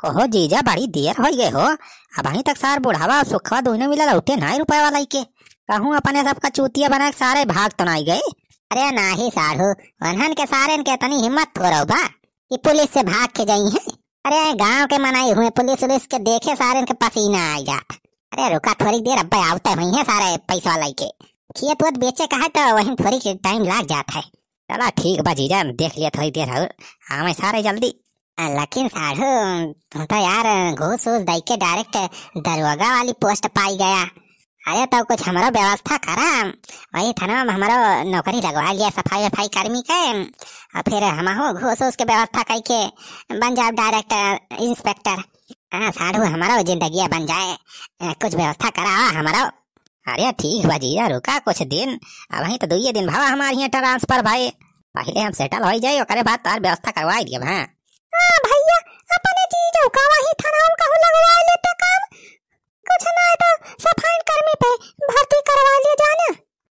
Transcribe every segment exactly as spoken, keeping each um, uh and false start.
कहो जीजा, बड़ी देर होइ गए हो, अबहीं तक सार बुढ़ावा और सुखवा दोनों मिला लौटे नाहीं रुपया वाला के। कहूँ अपने सबका चूतिया बना के सारे भाग तो नाहीं गए। अरे नाही साढ़ू, उन्हन के सारेन के इतनी हिम्मत थोड़ो बा कि पुलिस से भाग के जाई हैं। अरे गाँव के मनई हुए, पुलिस उलिस के देखे सारेन के पसीना आ जात। अरे रुका थोड़ी देर, अब्बे आवते हुई हैं सारे पैसा वाला के। खेत वेत बेचे का है तो वहीं थोड़ी के टाइम लाग जात है। चला ठीक बा जीजा, देख लिया थोड़ी देर और आवे सारे जल्दी। आ, लेकिन साढ़ू, तू तो यार घूस वूस दई के डायरेक्ट दरोगा वाली पोस्ट पाई गया। अरे तो कुछ हमरो व्यवस्था करा, वही थाना में हमरो नौकरी लगवा लिया सफाई वफाई कर्मी के, और फिर हमहू घूस वूस के व्यवस्था कई के बन जाओ डायरेक्ट इंस्पेक्टर। हाँ साढ़ू, हमरो जिंदगिया बन जाए, ए, कुछ व्यवस्था करा हमरो। अरे ठीक बा जीजा, रुका कुछ दिन, अबहीं तो दुइये दिन भवा हमार हियाँ ट्रांसफर भए, पहिले हम सेटल होइ जाई, ओकरे बाद तोहार व्यवस्था करवाई दियब। हाँ। हाँ भइया, अपने जीजो का वही थाना में कहूँ लगवा लेते काम, कुछ ना तो सफाई कर्मी पे भर्ती करवा लिए जाना।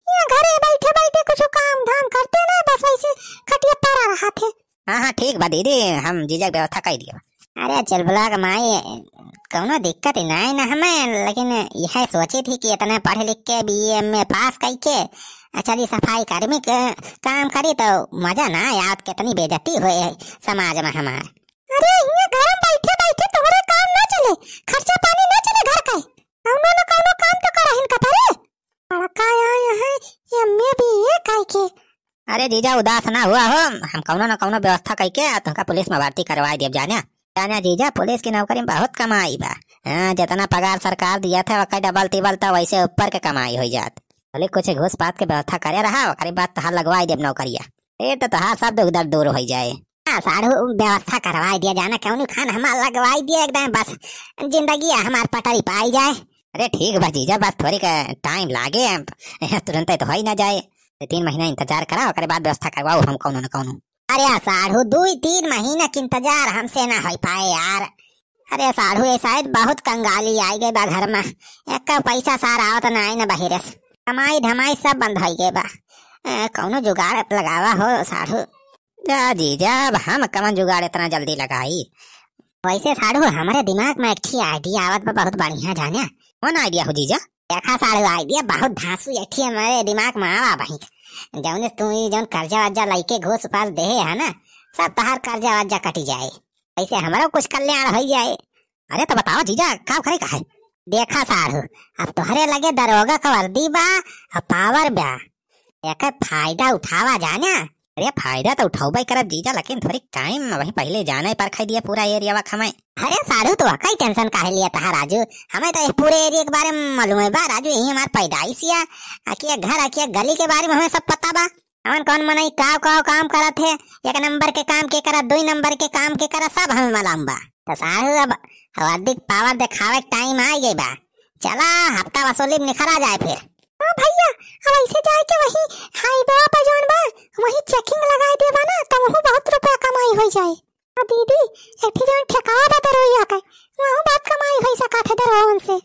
ये घरे बैठे बैठे कुछ काम धाम करते ना, बस वैसे खटिया पड़ा रहा थे। हाँ हाँ ठीक बा दीदी, हम जीजा के व्यवस्था कई दियब। अरे चुलबुला के माई, कौनो दिक्कत ही नाई ना हमें, लेकिन यह सोची थी कि इतना पढ़ लिख के बी ए एम ए पास कई के, आ चली सफाई कर्मी के काम करी तो मजा ना आया, कितनी बेइज्जती होए है समाज में हमार। अरे हियाँ घर में बैठे बैठे तुम्हारे काम ना चले, खर्चा पानी ना चले घर का, कौनो ना कौनो काम तो करा इनका परे। बड़का आए हैं एम ए बी ए कई के। अरे जीजा, उदास ना हुआ हो, हम कौनो न कौनो व्यवस्था कइके आ तुमका पुलिस में भर्ती करवाई देब जाने। जाने जीजा, पुलिस की नौकरी में बहुत कमाई बा। हाँ, जितना पगार सरकार दिया था, ओकर डबल तिबल तो वैसे ऊपर के कमाई हो जात। बोले कुछ घूस पात के व्यवस्था करे रहा, ओकरे बाद तोहार लगवाई देब नौकरिया। ए तो तोहार सब दुख दर्द दूर हो जाए। हाँ साढ़ू, व्यवस्था करवाई दिया जाना, कौनो खान हमार लगवाई दिया एकदम, बस जिंदगी हमार पटरी पाई जाए। अरे ठीक बा जीजा, बस थोड़ी का टाइम लागे, तुरंत तो हो ही ना जाए। दो तीन महीना इंतजार करा, ओकरे बाद व्यवस्था करवाओ हम कौनो न कौनो। अरे साढ़ू, दू तीन महीना के इंतजार हमसे ना हो पाए यार। अरे साढ़ू, ये शायद बहुत कंगाली आई गई बा घर में, एक पैसा सार आवत ना आई ना बहिरे से, कमाई धमाई सब बंद हो गए बा। ए, कौनो जुगाड़ लगावा हो साढ़ू। जा जीजा, अब हम कवन जुगाड़ इतना जल्दी लगाई। वैसे साढ़ू, हमरे दिमाग में एक ठे आइडिया आवत बा, बहुत बढ़िया जाने। कौन आइडिया हो जीजा? देखा साढ़ू, आइडिया बहुत धांसू एक ठे हमरे दिमाग में आवा भाई। जौन तू ई जौन कर्जा वर्जा लइके घूस पास देहे है ना, सब तहार कर्जा वर्जा कटी जाए, ऐसे हमरो कुछ कल्याण हो जाए। अरे तो बताओ जीजा, का करे का है? देखा साढ़ू, अब तोहरे लगे दरोगा का वर्दी बा, अब पावर बा, एकर फायदा उठावा जाना। अरे फायदा तो उठाउबे करब जीजा, लेकिन थोड़ी टाइम वही पहले जाने पर खाई दिया पूरा एरिया वा खमाए। अरे साढ़ू, तो कई टेंशन काहे लिया तहा राजू, हमें तो ये पूरे एरिया के बारे में मालूम है बा राजू, यही हमार पैदाइश या, आखिया घर आखिया गली के बारे में हमें सब पता बा। कौन कौन मनई काव काव काम करत है, एक नंबर के काम के करत, दुई नंबर के काम के करत, सब हमें मालूम बा। तो साढ़ू अब वर्दी के पावर दिखावे के टाइम आ गई बा, चला हफ्ता वसूली में निखरा जाए फिर। हाँ भइया, अब ऐसे जाए के वही हाईवे पे जौन बा, वही चेकिंग लगाई देबा ना, तो वहू बहुत रुपया कमाई हो जाए। आ दीदी, एक ठे जौन ठेकावा बा दरोइया के, वहू बहुत कमाई हो सकत है दरोगन से।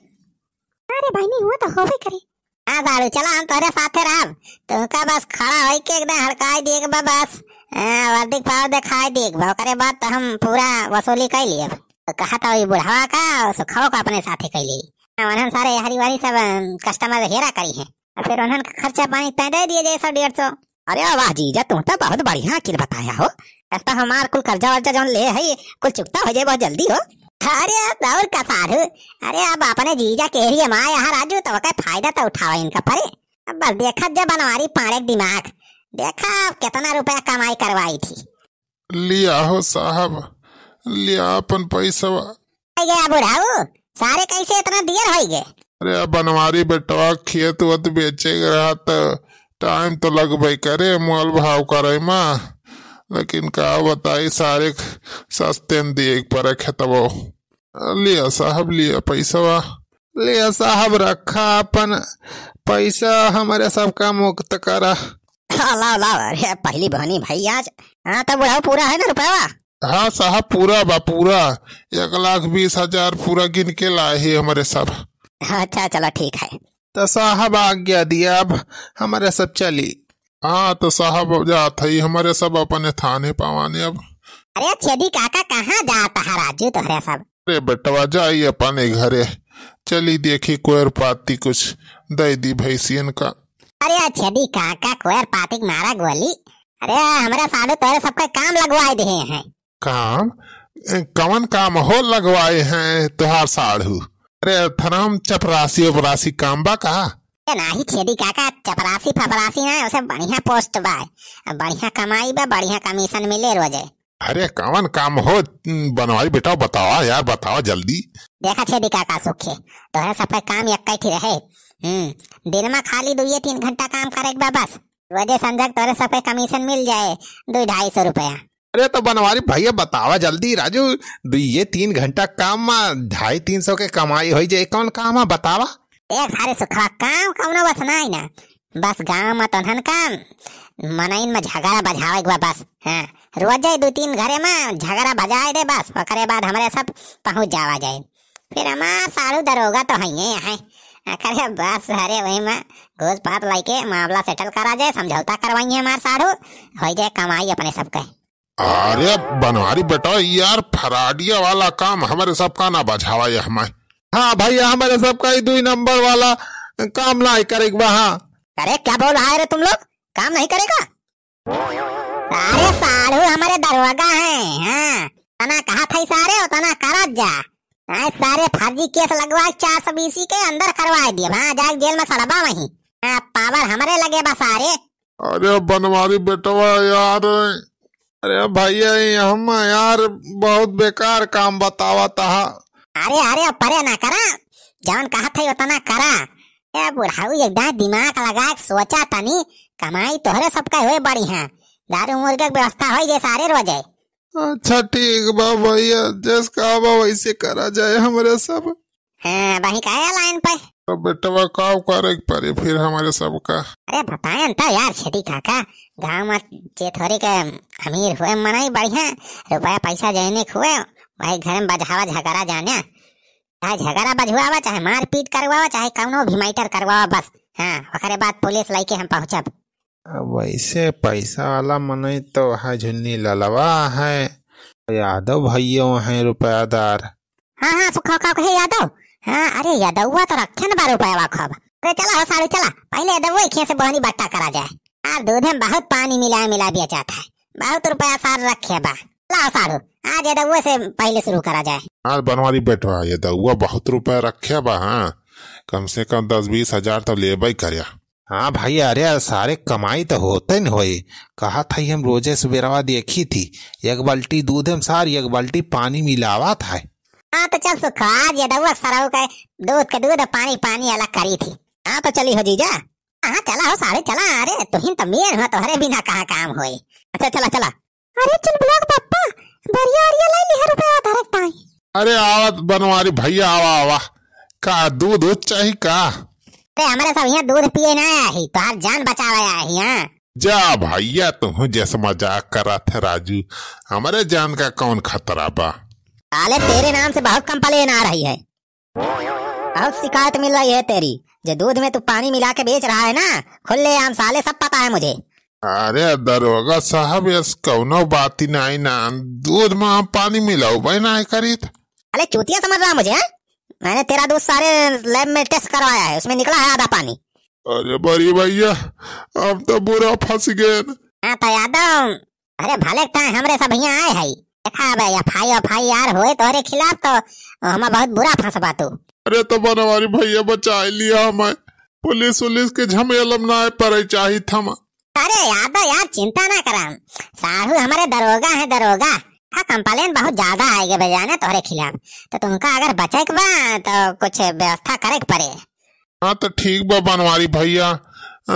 अरे बहिनी, हुआ तो होबे करे। हाँ साढ़ू, चला हम तोहरे साथे रहब, तुमका बस खड़ा होई के एकदम हड़काई दिए के बा बस। हाँ, वर्दी के पावर दिखाई दिए के बा, ओकरे बाद तो हम पूरा वसूली कर लियब। तो कहा था वही बुढ़ावा का और सुखाओ का अपने साथे कर ली। हाँ, वनहन सारे हरी वाली सब, अम, कस्टमर हेरा करी हैं। और फिर उन्हन का खर्चा पानी तय दे दिए जाए सौ डेढ़ सौ। अरे वाह जीजा, तू तो बहुत बढ़िया अकील बताया हो। रास्ता हमार कुल कर्जा वर्जा जौन ले है, कुल चुकता हो जाए बहुत जल्दी हो। अरे अब और का साढ़ू, अरे अब अपने जीजा के एरिया में आया है राजू, तो ओकर फायदा तो उठावा इनका परे। अब बस देखा जब बनवारी पाड़े के दिमाग, देखा अब कितना रुपया कमाई करवाई थी। लिया हो साहब, लिया अपन पैसवा। हो गया बुढ़ाऊ, सारे कैसे इतना देर हो गए? अरे, अब बनवारी बेटवा खेत वत बेचे के रहा त टाइम तो लगबे करे मोल भाव करे मा, लेकिन का बताई, सारे सस्ते में दिए के पड़े खेतवो। लिया साहब, लिया पैसवा, लिया साहब, रखा अपन पैसा, हमरे सबका मुक्त करा। लाओ, लाओ, अरे पहली बहनी भाई आज। हाँ, तो बुढ़ाऊ पूरा है ना रुपया? हाँ साहब, पूरा बा, पूरा एक लाख बीस हजार पूरा गिन के लाए ही हमरे सब। अच्छा, चलो ठीक है। तो साहब आज्ञा दिया, अब हमरे सब चली। हाँ, तो साहब अब जात है, हमरे सब अपने थाने पावाने अब। अरे छेदी काका, कहाँ जात है राजू तोहरे सब? अरे बेटवा, जाई अपने घरे, चली देखी कोयर पाती कुछ दे दी भैंसियन का। अरे छेदी काका, कोयर पाती के मारा गोली। अरे हमरे साढ़ू तोहरे सबका काम लगवाए दिहे हैं। काम? ए, कवन काम हो लगवाए हैं तुहार साढ़ू? अरे थरम चपरासी उपरासी काम बा का? ए नाही छेदी काका, चपरासी फपरासी ना, उसे बढ़िया पोस्ट बा, बढ़िया कमाई बा, बढ़िया कमीशन मिले रोजे। अरे कवन काम हो बनवारी बेटा, बतावा यार, बतावा जल्दी। देखा छेदी काका सुखे, तोहरे सबके काम एक्कै ठी रहे। हम्म, दिन में खाली दुइये तीन घंटा काम करे के बा बस। रोजे संझक तोहरे सबके कमीशन मिल जाए दुई ढाई सौ रुपया। अरे तो बनवारी भैया बतावा जल्दी राजू, दुइये तीन घंटा काम में ढाई तीन सौ के कमाई होइ जाए, कौन काम है बतावा? देख सारे सुखवा, काम कौनो बस नाई ना, बस गाँव में तोहन का मनइन में झगड़ा बझावे के बा बस। हाँ, रोजे दू तीन घरे में झगड़ा बजाए दे बस, ओकरे बाद हमरे सब पहुँच जावा जाए। फिर हमार साढ़ू दरोगा तो हइये हैं, ओकरे बस सारे वही में घूस पात लाइके मामला सेटल करा जाए, समझौता करवाइए हमार साढ़ू, होइ जाए कमाई अपने सबके। अरे बनवारी बेटा, यार फराडिया वाला काम हमरे सबका ना बझावा ये हमें। हाँ भैया, हमरे सबका ही दुई नंबर वाला काम ना करे के बा। हाँ। अरे क्या बोल रहा है रे तुम लोग, काम नहीं करेगा? अरे साढ़ू हमरे दरोगा हैं, हाँ। तना कहा था सारे, उतना करत जा। आज सारे फर्जी केस लगवा के चार सौ बीसी के अंदर करवा दिए, हाँ, जाके जेल में सड़बा वहीं। हाँ, पावर हमरे लगे बा सारे। अरे बनवारी बेटवा यार, अरे भैया, ये हम यार बहुत बेकार काम बतावा तहा। अरे, अरे, परे ना करा, जौन कहत है उतना करा। ए बुढ़ाऊ, एक दाँय दिमाग लगा के सोचा तनी, कमाई तोहरे सबका होए बड़ी है, दारू मुर्गे के व्यवस्था होई जे सारे रोजे। अच्छा ठीक बा भैया, जैस कहा बा वैसे करा जाए हमरे सब। हाँ, वही का है लाइन पे। तो बेटवा का करे के पड़ी फिर हमरे सबका? अरे बताएन तो यार छेदी काका, गाँव में जे थोड़ी के अमीर हुए मनई बढ़िया, रुपया पैसा जैने के हुए, वही घर में बझावा झगड़ा जाने। चाहे झगड़ा बझुआवा, चाहे मारपीट करवावा, चाहे कौनो भी मैटर करवावा बस। हाँ, ओकरे बाद पुलिस लइके हम पहुँचब। अब वैसे पैसा वाला मनई तो है झुन्नी ललवा है, यादव भैयो हैं रुपयादार। हाँ, हाँ, सुखा का कहे यादव। हाँ, अरे यादववा तो रखे न बा रुपयावा खूब। अरे चला हो सारे चला, पहले यादववा के से बहनी बट्टा करा जाए। यार दूधे में बहुत पानी मिला मिला बेचात है, बहुत रुपया सार रखे बा। लाओ साढ़ू, आज यादववा से पहले शुरू करा जाए। यार बनवारी बेटवा, यादववा बहुत रुपया रखे बा, हाँ, कम से कम दस बीस हजार तो लेबे करिया। हाँ भाई, अरे सारे कमाई तो होते न होई। कहा था हम रोजे सुबेरवा देखी थी, एक बाल्टी दूध में सार एक बाल्टी पानी मिलावा था। हाँ तो चल सुखा, आज यादववा सरऊ के दूध के दूध, पानी पानी अलग करी थी। हाँ तो चली हो जीजा। हाँ चला हो सारे चला, अरे तुहिन तो मेन हो, तोहरे बिना कहाँ काम होई। अच्छा चला चला। अरे चुलबुला के पप्पा, बरिया अरिया लाई लिहा रुपया धरे के ताई। अरे आवत बनवारी भैया, आवा आवा। का दूध उध चाही का? अरे हमरे सब यहाँ दूध पिए ना आही, तोहार जान बचावे आही, हाँ। जा भैया, तुहूँ जैसे मजाक करत है राजू, हमरे जान का कौन खतरा बा? साले तेरे नाम से बहुत कंप्लेन आ रही है, बहुत शिकायत मिल रही है तेरी, जो दूध में तू पानी मिला के बेच रहा है ना, खुलेआम साले सब पता है मुझे। अरे दरोगा साहब, यस कौनो बात ही नहीं ना, दूध में हम पानी मिलाऊ भाई ना करीत। अरे चूतिया समझ रहा मुझे, हैं? मैंने तेरा दूध सारे लैब में टेस्ट करवाया है, उसमें निकला है आधा पानी। अरे बड़ी भैया, हम तो बुरा फंस गए। हाँ तो यादव, अरे भले ताय हमरे सब यहाँ आए हई, देखा बे, एफ आई आर होए तोहरे खिलाफ तो हम बहुत बुरा फंसबा तू। अरे तो बनवारी भैया बचाए लिया हमें, पुलिस उलिस के झमेला में ना पड़े चाहित हम। अरे यादव यार, चिंता ना करा, साढ़ू हमरे दरोगा है, दरोगा। हाँ, कंप्लेन बहुत ज्यादा आए गए बे जाने तोहरे खिलाफ, तो तुमका अगर बचे के बा तो कुछ व्यवस्था करे के पड़े। हाँ तो ठीक बा बनवारी भैया,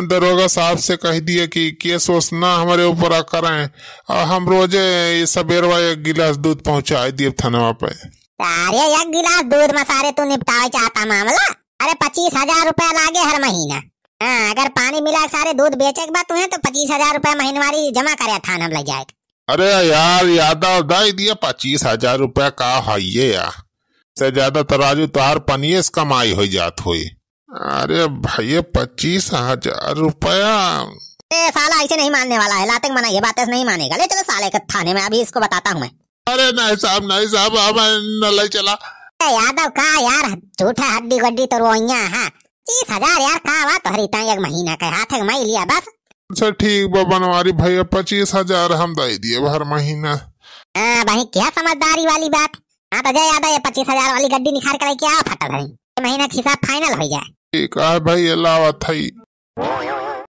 दरोगा साहब से कह दिए कि केस वेस ना हमरे ऊपर करें, और हम रोजे ये सबेरवा एक गिलास दूध पहुँचाए दिए थानवा पे। अरे एक गिलास दूध में सारे तू निपटावे चाहता मामला? अरे पच्चीस हजार रुपया लागे हर महीना। हाँ, अगर पानी मिला के सारे दूध बेचे के बा तुहे तो पच्चीस हजार रुपया महीनवारी जमा करे थान हम ले जाए। अरे यार यादव, दे दिया पच्चीस हजार रुपया, का है ये यार? से ज्यादा तो राजू तोहार पनिये से कमाई हो जात होई। अरे भैया, पच्चीस हजार रुपया ए साला ऐसे नहीं मानने वाला है, लाते के मना, ये बातें नहीं मानेगा। ले चलो साले के थाने में, अभी इसको बताता हूँ मैं। अरे नहीं साहब, नहीं साहब, अब न ले चला। ए यादव का यार, झूठा हड्डी गड्डी तो रोइया है। पच्चीस हजार यार, का बा तोहरी ताई एक महीना के हाथ में लिया बस। अच्छा ठीक बा बनवारी भैया, पच्चीस हजार हम दे दिए हर महीना। हाँ भाई, क्या समझदारी वाली बात। हाँ तो जय यादव, ये पच्चीस हजार वाली गड्डी निकाल के लेके आओ फटा धरी, ये महीना के हिसाब final हो जाए। ठीक है भैया, लावत है।